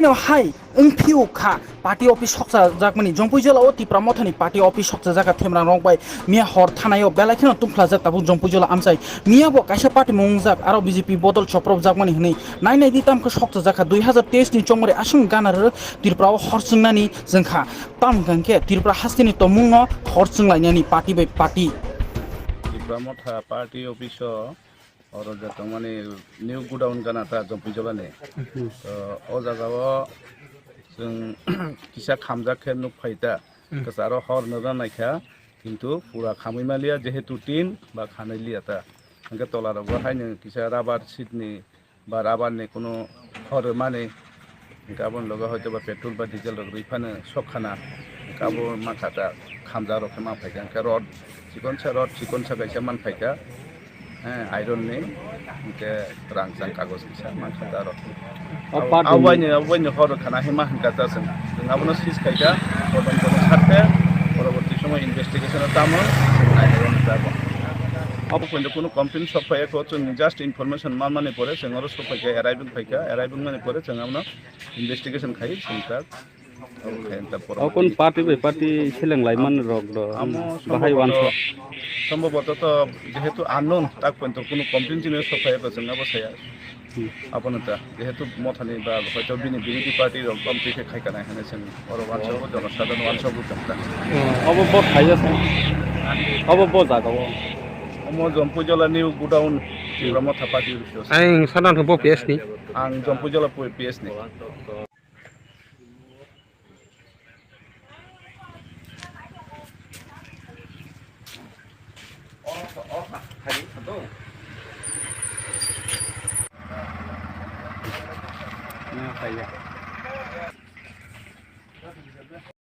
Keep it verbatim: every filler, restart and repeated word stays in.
No hai wng phiyok kha party office sokcha jakmani. Jompui jila o Tipra Mothani party office sokcha jakha Themrang rok bai miya hor thanai o belai kheno tungphlajak tabuk Jompui jila amchai. Miya bo kaisa party mung wngjak aro B J P bodol choprop jakmani hwnwi nai nai di tamkhe sokcha jakha dui hazar teis ni chongmari aswk gana rwrwk Tripura o hor chwngnani jwngkha. Tamo hwnkha khe Tripura hasteni tongmung no hor chwnglainani party bai party. Tipra Motha party office o oro je tongmani new godown gana ta Jompui jila ni. Hmm. To o jaga o chwng kisa khamjak khe nuk phai ta. Hmm. Kwcharo hor no rw naikha, kintu pura khamwi maliya, jehetu tin ba khanai liya ta. Hwnkhe tola rogo haino kisa rubber sheet ni ba rubber ni kunu hor mani, hwnkhe aboni loge hoito ba petrol ba diesel rok rwi phano sok khana, hwnkhe abo mankha ta khamjak rok khe ma phaikha, hwnkhe rod chikonsa, rod chikonsa kaisa man phaikha, eh, iron ni, hwnkhe rangchak kagoj kisa mankha ta aro. O party ni, aboini hor khana hima hwnkha ta chwng, chwng abono seize khaikha, todonto no sakhe, poroborti somoy investigation o tamo, chwng naikhe ta bo. Abo kunu complaint sok phaiya kho, chwng just information manmani pore chwng oro sok phaikha, arriving phaikha, arriving mani pore chwng abono investigation khai chwng ta. Omo khe ta poro. O kun party bai party seleng laiman rok do. Amo bahai sombhoboto, wansa. Sombhoboto to jehetu unknown, tak ponto kunu complaint chini sok phaiya kho chwng abo saya. Hmm. Abono ta, jehetu Mothani ba hoito bini birodhi party rok bam twi khe khai kanai hwnwi chwng oro wansukgo, jonosadharon wansukgo chwng ta. Hmm, obo bo khaija sa. Obo bo jaga o. Omo Jompui jila ni godown, Tipra Motha party office. Ang sana thangbo P S ni. Ang Jompui jila P S ni.